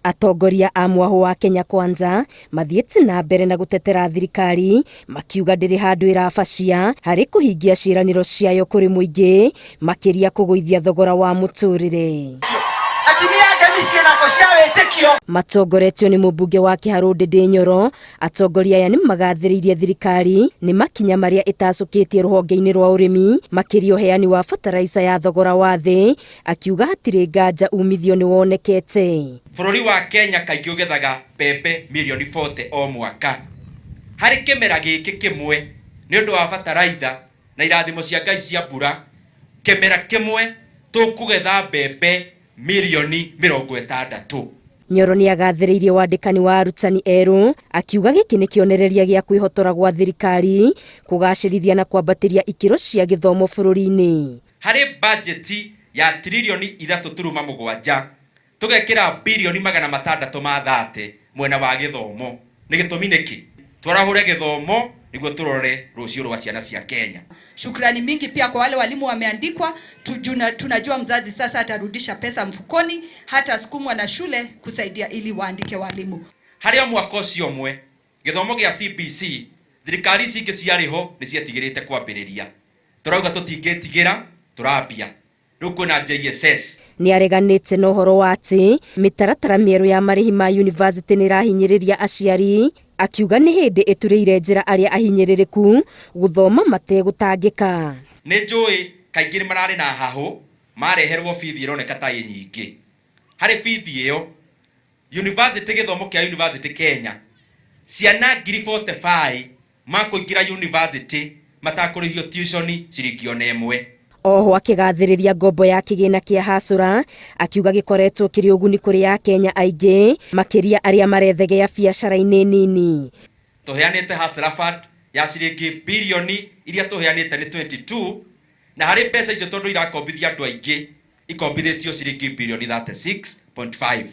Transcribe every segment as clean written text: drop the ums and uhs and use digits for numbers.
Atongoria a mwahũ wa Kenya Kwanza mathiĩte na mbere na gũtetera thirikari, makiuga ndĩrĩ handũ ĩrabacia harĩ kũhingia ciĩranĩro ciayo kũrĩ mũingĩ, makĩria kũgũithia thogora wa mũtũrĩre. Atumia ngemi ciĩnako cia wĩtĩkio. Matongoretio nĩ mũmbunge wa Kĩharũ Ndĩndĩ Nyoro, atongoria aya nĩ magathĩrĩirie thirikari nĩ makinya marĩa ĩtacũkĩtie rũhonge-inĩ rwa ũrĩmi, makĩria ũheani wa bataraica ya thogora wa thĩ, akiuga hatirĩ nganja umithio nĩ wonekete. Bũrũri wa Kenya kaingĩ ũgethaga mbembe mirioni 40 o mwaka. Harĩ kĩmera gĩkĩ kĩmwe, nĩ ũndũ wa bataraitha na irathimo cia Ngai cia mbura, kĩmera kĩmwe tũkũgetha mbembe mirioni 60. Nyoro nĩ agathĩrĩirie wandĩkani wa arutani erũ, akiuga gĩkĩ nĩ kĩonereria gĩa kwĩhotora gwa thirikari kũgacĩrithia na kwambatĩria ikĩro cia gĩthomo bũrũri-inĩ. Harĩ bajeti ya tiririoni 3.7, tũgekĩra birioni 630 mwena wa gĩthomo. Nĩ gĩtũmi nĩkĩ? Twarahũre gĩthomo nĩguo tũrore rũciũ rwa ciana cia Kenya. Shukrani mingi pia kwa wale walimu wameandikwa. Tunajua mzazi sasa atarudisha pesa mfukoni, hata sukumwa na shule kusaidia ili waandike walimu. Harĩ o mwaka ũcio ũmwe, gĩthomo gĩa CBC, thirikari ici ingĩ ciarĩ ho nĩ cietigĩrĩte kwambĩrĩria. Tũrauga tũtingĩtigĩra, tũrambia. Rĩu kwĩna JSS. Nĩ areganĩte na ũhoro wa atĩ mĩtaratara mĩerũ ya marĩhi ma yunivasĩtĩ nĩ ĩrahinyĩrĩria aciari, akiuga nĩ hĩndĩ ĩturĩire njĩra arĩa ahinyĩrĩrĩku gũthoma mategũtangĩka. Nĩ njũĩ kaingĩ nĩ mararĩ na hahũ mareherwo bithi ĩroneka ta ĩ nyingĩ. Harĩ bithi ĩyo, university, gĩthomo kĩa university Kenya, ciana 45,000 makũingĩra university matakũrĩhio tuition ciringi ona ĩmwe. Oho akĩgathĩrĩria ngombo ya kĩgĩna kĩa Hasũra, akiuga gĩkoretwo kĩrĩ ũguni kũrĩ Akenya aingĩ, makĩria arĩa marethegea biacara-inĩ nini. Tũheanĩte Hustler Fund ya ciringi birioni iria tũheanĩte nĩ 22, na harĩ mbeca icio, tondũ irakombithia andũ aingĩ, ikombithĩtio ciringi birioni 36.5.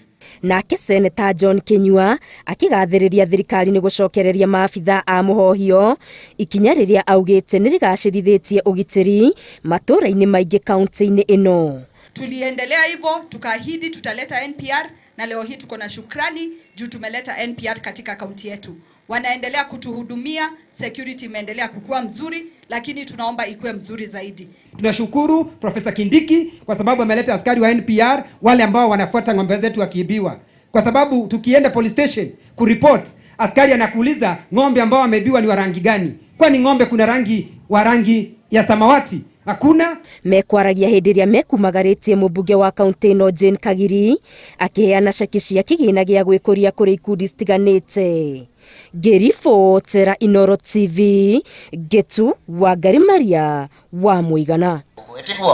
Nake Seneta John Kinyua akĩgathĩrĩria thirikari nĩ gũcokereria maabitha a mũhohio, ikinya rĩrĩa augĩte nĩ rĩgacĩrithĩtie ũgitĩri matũũra-inĩ maingĩ kaunti-inĩ ĩno. Tuliendelea hivyo, tukaahidi tutaleta NPR, na leo hii tuko na shukrani juu tumeleta NPR katika kaunti yetu. Wanaendelea kutuhudumia, security imeendelea kukua mzuri, lakini tunaomba ikuwe mzuri zaidi. Tunashukuru Profesa Kindiki kwa sababu ameleta askari wa NPR wale ambao wanafuata ng'ombe zetu wakiibiwa, kwa sababu tukienda police station kuripot, askari anakuuliza ng'ombe ambao wameibiwa ni wa rangi gani? Kwani ng'ombe kuna rangi wa rangi ya samawati? Hakuna. Mekwaragia hĩndĩ ĩrĩa mekumagarĩtie mũmbunge wa kaunti ĩno Jane Kagiri akĩheana ceki cia kĩgĩna gĩa gwĩkũria kũrĩ ikundi citiganĩte. Ngĩribotera Inoro TV, Ngetu Wangari Maria wa Mũigana. Tiguo.